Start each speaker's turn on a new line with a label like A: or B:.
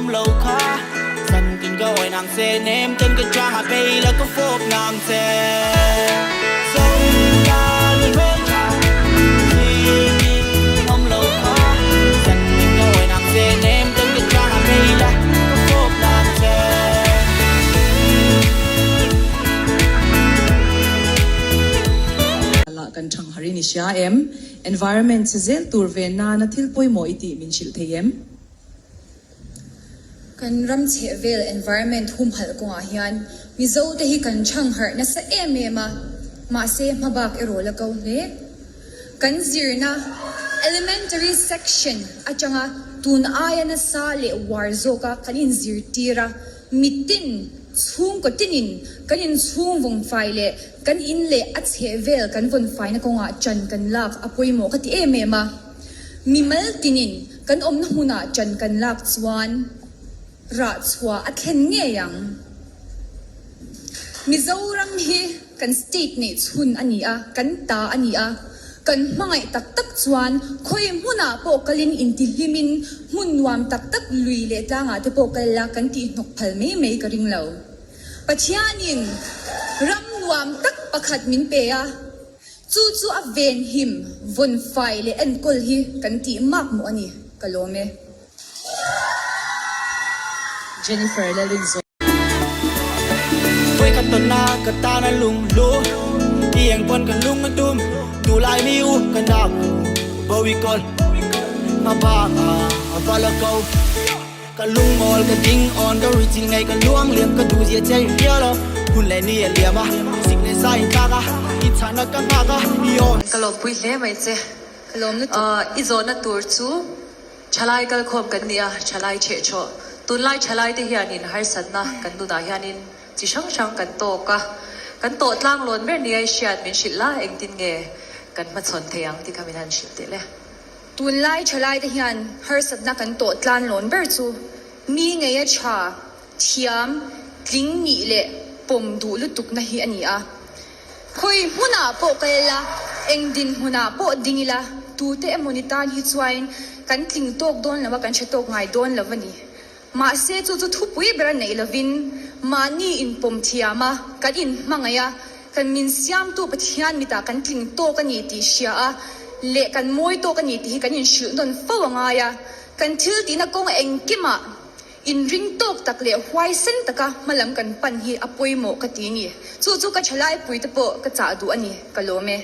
A: awm lo kha Zan tin ka awi nang che nem ten ka chang a bei la ka fawp nang che Zotan hmel tha Thlirin awm lo kha Zan tin ka awi nang che nem ten ka chang a bei la ka fawp nang che.
B: Lah kan thang har in i hria em? Environment chhe zel tur ve nana thil pawimawh i tih min hrilh thei em?
C: Kan ram chheh vel environment humhalh kawngah hian Mizo te hi kan chhang harh nasa em em a, mahse hmabak erawh la ko hle. Kan zirna Elementary section atanga tun aia nasa leh uar zawka kan inzirtir a, mitin chhungkaw tinin kan inchhung vawnfai leh kan in leh a chheh vel kan vawnfaina kawngah chan kan lak a pawimawh ka ti em em a. Mimal tinin kan awmna hmunah ṭan kan lak chuan rah chhuah a thlen ngei ang. Mizoram hi kan state neih chhun a ni a, kan ta a ni a, kan hmangaih tak tak chuan khawi hmunah pawh kalin intihlimin hmun nuam tak tak lui leh tlangah te pawh kal la kan tihhnawk phal mai mai ka ring lo. Pathianin ram nuam tak pakhat min pe a. Chu chu a venhim, vawn fai leh enkawl hi kan tih mak mawh a ni, ka lawm e.
B: Jennifer Lalrinzuala.
A: Vawi khat tawn a ka tan a lung lu I eng pawn ka lung a tum Tu lai mi u ka nak u Bawi kawl Hma bak a a va la ko Ka lung mawl ka ding awn ka ri chin ngei ka luang liam ka duh zia che i hria lo Hun leh ni a liam a sik leh sa in thlak a i chhahna ka nghak a i aw.
D: Ka lawmpui hle mai che.
C: Ka lawm lutuk.
D: I zawhna tur chu thalai kalkhawm kan ni a, thalai chheh chhawh. Tunlai thalai te hianin harsatna kan nunah hianin chi hrang hrang kan tawk a, kan tawh tlanglawn ber nia i hriat min hrilh la, engtin nge kan hmachhawn thei ang tih kha min han hrilh teh le.
C: Tunlai thalaite hian harsatna kan tawh tlan lawn ber chu mi ngeia tha, thiam, tling nih leh pawm duh lutukna hi a ni a. Khawi hmunah pawh kal ila, eng dinhmunah pawh ding ila, tute emaw ni tan hi chuain kan tling tawk dawn lo a, kan hre tawk ngai dawn lo a ni. Mahse chu chu thupui bera neih lovin mahni inpawm thiam a, kan inhmangaih a, kan min siamtu Pathian mitah kan tling tawk a ni tih hria a leh kan mawi tawk a ni tih hi kan inhrilh nawn fo a ngai a. Kan thil tihna kawng engkimah inring tawk tak leh huaisen taka hmalam kan pan hi a pawimawh ka ti ni. Chu chu ka thalaipui te pawh ka chah duh a ni, ka lawm e.